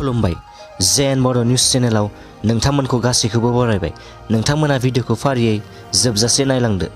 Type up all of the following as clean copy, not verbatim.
खुलुमबाय जेएन बर' निउस चेनेलाव नोंथांमोनखौ गासैखौबो बरायबाय। नोंथांमोना भिडिअखौ फारियै जोबजासे नायलांदो।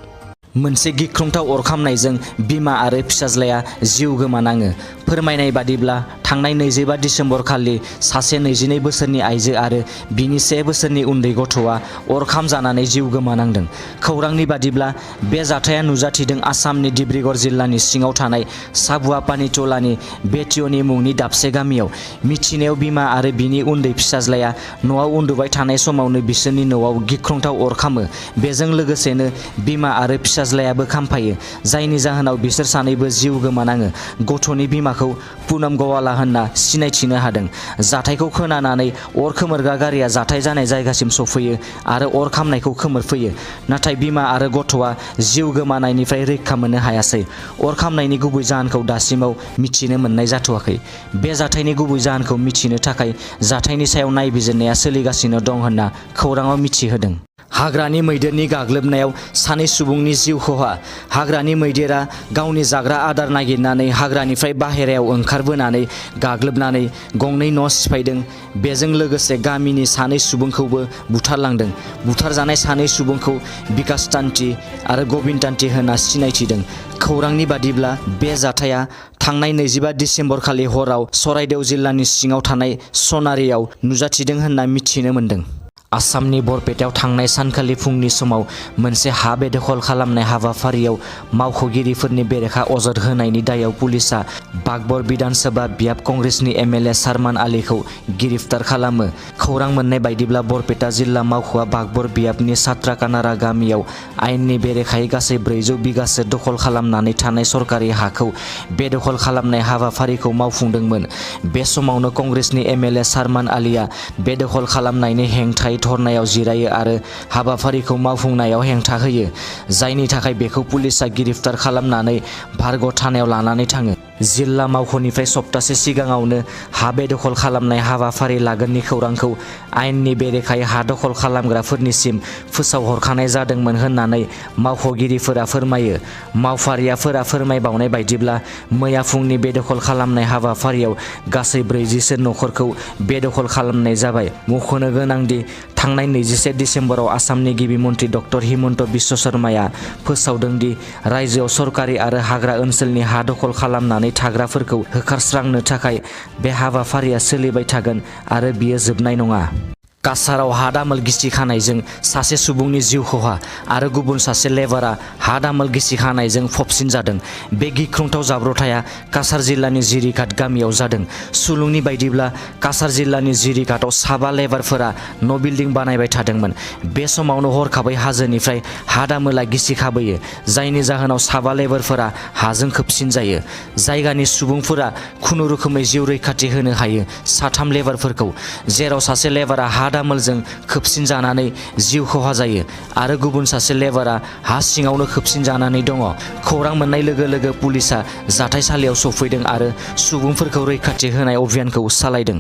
मोनसे गिख्रंथाव अर खामनायजों बिमा आरो फिसाज्लाया जिउ गोमानाङो। फोरमायनाय बादिब्ला थांनाय 25 दिसेम्बर खालि सासे 22 बोसोरनि आइजो आरो बिनि 1 बोसोरनि उन्दै गथ'आ अर खामजानानै जिउ गोमानांदों। खौरांनि बादिब्ला बे जाथाया नुजाथिदों आसामनि डिब्रुगड़ जिल्लानि सिङाव थानाय साबुआ पानीतलानि बेतियनी मुंनि दाबसे गामियाव। मिथिनायाव बिमा आरो बिनि उन्दै फिसाज्लाया न'आव उन्दुबाय थानाय समावनो बिसोरनि न'आव गिख्रंथाव अर खामो। बेजों लोगोसेनो बिमा आरो फिसाज्लायाबो खामफायो, जायनि जाहोनाव बिसोर सानैबो जिउ गोमानाङो। गथ'नि बिमाखौ पुनम गवाला होनना सिनायथिनो हादों। जाथायखौ खोनानानै अर खोमोरग्रा गारिया जाथाय जानाय जायगासिम सफैयो आरो अर खामनायखौ खोमोरफैयो। नाथाय बिमा आरो गथ'आ जिउ गोमानायनिफ्राय रैखा मोननो हायासै। अर खामनायनि गुबै जाहोनखौ दासिमाव मिथिनो मोननाय जाथ'वाखै। बे जाथायनि गुबै जाहोनखौ मिथिनो थाखाय जाथायनि सायाव नायबिजिरनाया सोलिगासिनो दं होनना खौराङाव मिथिहोदों। हाग्रानि मैदेरनि गाग्लोबनायाव सानै सुबुंनि जिउ खहा। हाग्रानि मैदेरा गावनि जाग्रा आदार नागिरनानै हाग्रानिफ्राय बाहेरायाव ओंखारबोनानै गाग्लोबनानै गंनै न' सिफायदों। बेजों लोगोसे गामिनि सानै सुबुंखौबो बुथारलांदों। बुथारजानाय सानै सुबुंखौ बिकास तान्ति आरो गबिन्द तान्ति होनना सिनायथिदों। खौरांनि बादिब्ला बे जाथाया थांनाय 25 दिसेम्बर खालि हराव चराइदेव जिल्लानि सिङाव थानाय सनारियाव नुजाथिदों होनना मिथिनो मोन्दों। आसामनि बरपेटायाव थांनाय सानखालि फुंनि समाव मोनसे हा बेदखल खालामनाय हाबाफारियाव मावख'गिरिफोरनि बेरेखा अजद होनायनि दायाव पुलिसआ बागबर बिधान सभा बियाब कंग्रेसनि एमएलए सारमान आलीखौ गिरफ्तार खालामो। खौरां मोननाय बायदिब्ला बरपेटा जिल्ला मावख'आ बागबर बियाबनि सात्राकानारा गामियाव आयेननि बेरेखायै गासै 400 बिगासो दखल खालामनानै थानाय सरकारि हाखौ बेदखल खालामनाय हाबाफारिखौ मावफुंदोंमोन। बे समावनो कंग्रेसनि एमएलए सारमान आलीआ बेदखल खालामनायनि हेंथायै धरनायाव जिरायो आरो हाबाफारिखौ मावफुंनायाव हेंथा होयो, जायनि थाखाय बेखौ पुलिसआ गिरफ्तार खालामनानै भारग थानायाव लानानै थाङो। जिल्ला मावख'निफ्राय सप्तासे सिगाङावनो हा बेदखल खालामनाय हाबाफारि लागोननि खौरांखौ आयेननि बेरेखायै हा दखल खालामग्राफोरनिसिम फोसावहरखानाय जादोंमोन होननानै मावख'गिरिफोरा फोरमायो। मावफारियाफोरा फोरमायबावनाय बायदिब्ला मैया फुंनि बेदखल खालामनाय हाबाफारियाव गासै 40सो नखरखौ बेदखल खालामनाय जाबाय। मख'नो गोनांदि थांनाय 21 दिसेम्बराव आसामनि गिबि मन्त्रि डक्टर हिमन्त बिश्व शर्माया फोसावदों दि रायजोआव सरकारि आरो हाग्रा ओनसोलनि हा दखल खालामनानै थाग्राफोरखौ होखारस्रांनो थाखाय बे हाबाफारिया सोलिबाय थागोन आरो बियो जोबनाय नङा। काछाराव हा दामोल गिसि खानायजों सासे सुबुंनि जिउ खहा आरो गुबुन सासे लेबारआ हा दामोल गिसि खानायजों फबसिनजादों। बे गिख्रंथाव जाब्रबथाया काछार जिल्लानि जिरिघाट गामियाव जादों। सुलुंनि बायदिब्ला काछार जिल्लानि जिरिघाटआव साबा लेबारफोरा न' बिल्डिं बानायबाय थादोंमोन। बे समावनो हरखाबै हाजोनिफ्राय हा दामोला गिसि खाबोयो, जायनि जाहोनाव साबा लेबारफोरा हाजों खोबसिनजायो। जायगानि सुबुंफोरा खुनुरुखुमै जिउ रैखाथि होनो हायो 3 लेबारफोरखौ, जेराव सासे लेबारआ हा दामोलजों खोबसिनजानानै जिउ खहा जायो आरो गुबुन सासे लेबारआ हा सिङावनो खोबसिनजानानै दङ। खौरां मोननाय लोगो लोगो पुलिसआ जाथायसालियाव सफैदों आरो सुबुंफोरखौ रैखाथि होनाय अभियानखौ सालायदों।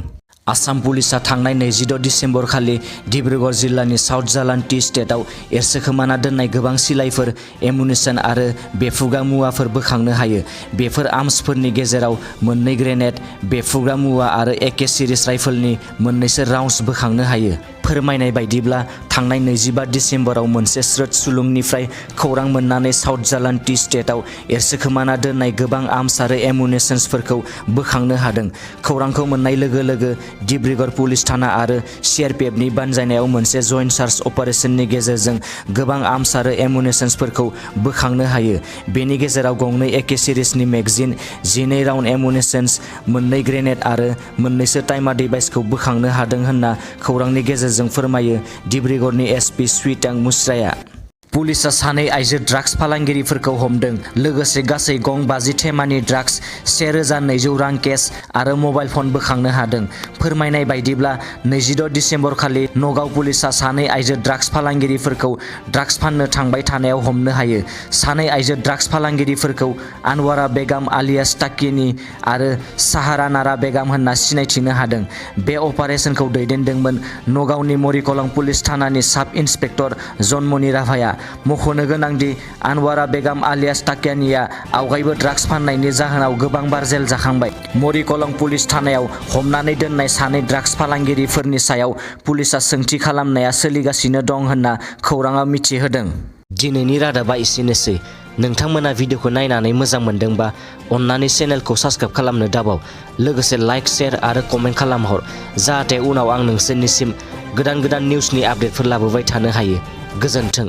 आसाम पुलिसआ थांनाय 26 दिसेम्बर खालि डिब्रुगड़ जिल्लानि साउथ जालान टि स्टेटआव एरसोखोमाना दोननाय गोबां सिलाइफोर, एमुनिसन आरो बेफ्रुग्रा मुवाफोर बोखांनो हायो। बेफोर आर्म्सफोरनि गेजेराव 2 ग्रेनेड, बेफ्रुग्रा मुवा आरो AK सिरिज राइफलनि 2सो राउन्डस बोखांनो हायो। फोरमायनाय बायदिब्ला थांनाय 25 दिसेम्बराव मोनसे स्रोत सुलुंनिफ्राय खौरां मोननानै साउथ जालान टि स्टेटआव एरसोखोमाना दोननाय गोबां आर्म्स आरो एमुनिसन्सफोरखौ बोखांनो हादों। खौरांखौ मोननाय लोगो लोगो डिब्रुगड़ पुलिस थाना आरो CRPFनि बानजायनायाव मोनसे जइन्ट सार्च अपारेशननि गेजेरजों गोबां आर्म्स आरो एमुनिसन्सफोरखौ बोखांनो हायो। बेनि गेजेराव 2 AK सिरिजनि मेगजिन, 12 राउन्ड एमुनिसन्स, 2 ग्रेनेड आरो 2सो टाइमार डिभाइसखौ बोखांनो हादों होनना खौरांनि गेजेरजों फोरमायो डिब्रुगड़नि SP स्विटां मुस्राया। पुलिसआ सानै आइजो ड्राग्स फालांगिरिफोरखौ हमदों, लोगोसे गासै गं 50 थेमानि ड्राग्स, 1200 रां केस आरो मबाइल फन बोखांनो हादों। फोरमायनाय बायदिब्ला 26 दिसेम्बर खालि नगाव पुलिसआ सानै आइजो ड्राग्स फालांगिरिफोरखौ ड्राग्स फाननो थांबाय थानायाव हमनो हायो। सानै आइजो ड्राग्स फालांगिरिफोरखौ आनवारा बेगम आलियास टाकिनी आरो साहारा नारा बेगम होनना सिनायथिनो हादों। बे अपारेशनखौ दैदेनदोंमोन नगावनि मरिकलं पुलिस थानानि साब इन्सपेक्टर जनमणि राभाया। मख'नो गोनांदि आनवारा बेगम आलियास ताकियानिया आवगायबो ड्राग्स फाननायनि जाहोनाव गोबां बार जेल जाखांबाय। मरिकलं पुलिस थानायाव हमनानै दोननाय सानै ड्राग्स फालांगिरिफोरनि सायाव पुलिसआ सोंथि खालामनाया सोलिगासिनो दं होनना खौरांआ मिथिहोदों। दिनैनि रादाबा एसेनोसै। नोंथांमोना भिडिअखौ नायनानै मोजां मोनदोंबा अन्नानै चेनेलखौ साबस्क्राइब खालामनो दाबाव। लोगोसे लाइक, शेयार आरो कमेन्ट खालामहर जाहाथे उनाव आं नोंसोरनिसिम गोदान निउसनि आपडेटफोर लाबोबाय थानो हायो। गोजोन्थों।